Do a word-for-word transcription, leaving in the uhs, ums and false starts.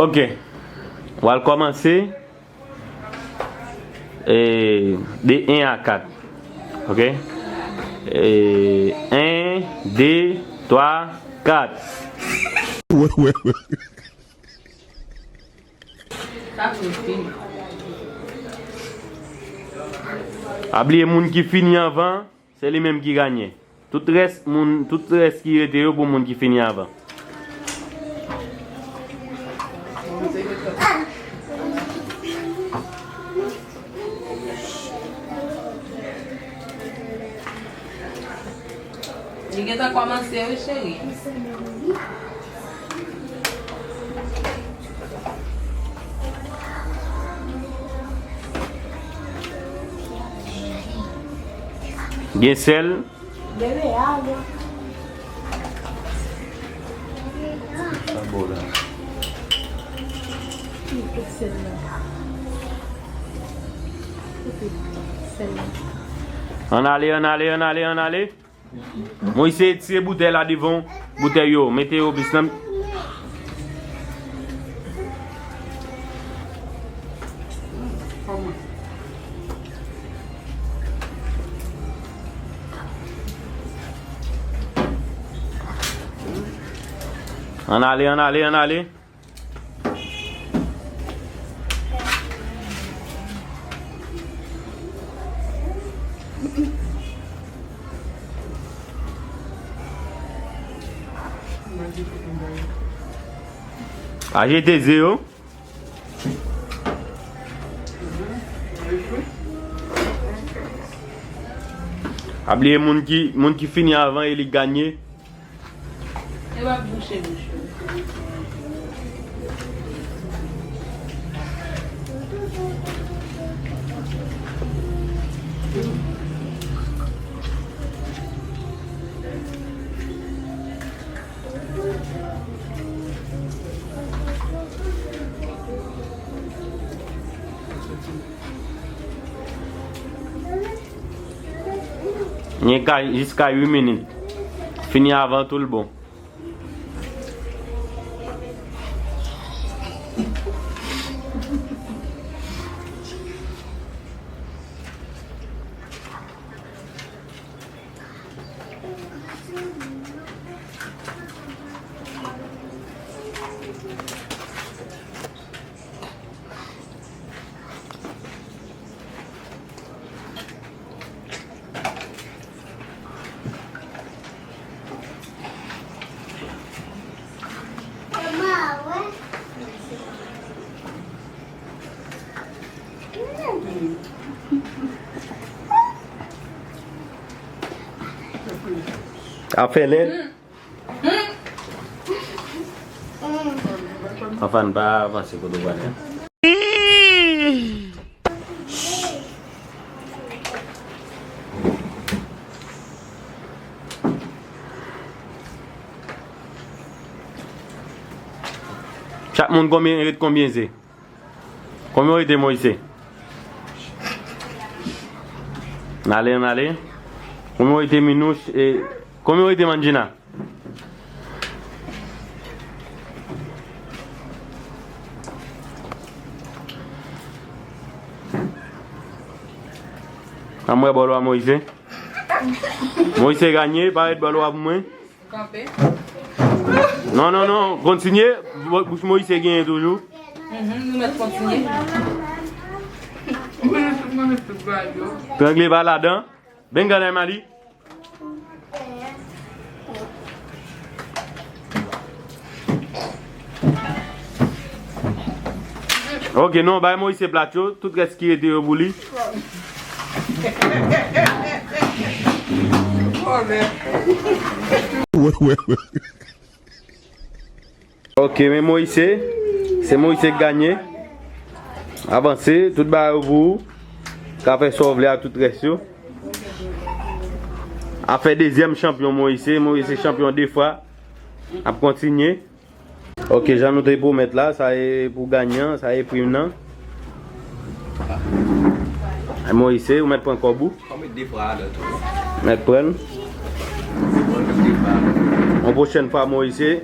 Ok. W al kòmanse, e, de en a kat. Ok? E, en, de, twa, kat. Sa fini. Pa bliye moun ki fini anvan, se li menm ki ganye. Tout rès moun, tout rès ki rete yo pou moun ki fini anvan. Li gentan kòmanse wi, cheri. Gen sèl. Sa bon la. Ann ale, ann ale, ann ale, ann ale. Moise, tire boutèy la devan w. Boutèy yo, mete yo plis nan. Ann ale, ann ale, ann ale. Pa jete ze yo. Pa bliye moun ki, moun ki fini avan e li ganye. E w ap bouche bouch ou. Gen ka jiska uit minit. Fini avan tou l bon. Afè lèd. Anfan, pa avanse kote w prale a. Chak moun konbyen, ret konbyen ze? Konbyen w rete, Moise? N ale, n ale. Konbyen w rete, Minouche? E, konbyen w rete, Mandjina? Ann wè bòl ou a, Moise. Moise ganye, parèt bòl ou a pou mwen. Kanpe. Non, non, non, kontinye. Bouch Moise genyen toujou. Mhm, nou mèt kontinye. Trangle pa ladan. Benga nan Mali. Ok, non, bay Moise plat yo, tout rès ki rete yo pou li. Ok, men Moise, se Moise ki ganye. Avanse, tout bagay yo pou ou. Ka fè sa w vle ak tout rès yo. Afè dezyèm chanpyon Moise, Moise chanpyon de fwa. Ap kontinye. Ok, jan nou te pwomèt la, sa e pou ganyan, sa e prim nan. Moise, ou mèt pran kòb ou. Mèt pran l. Yon pwochèn fwa, Moise.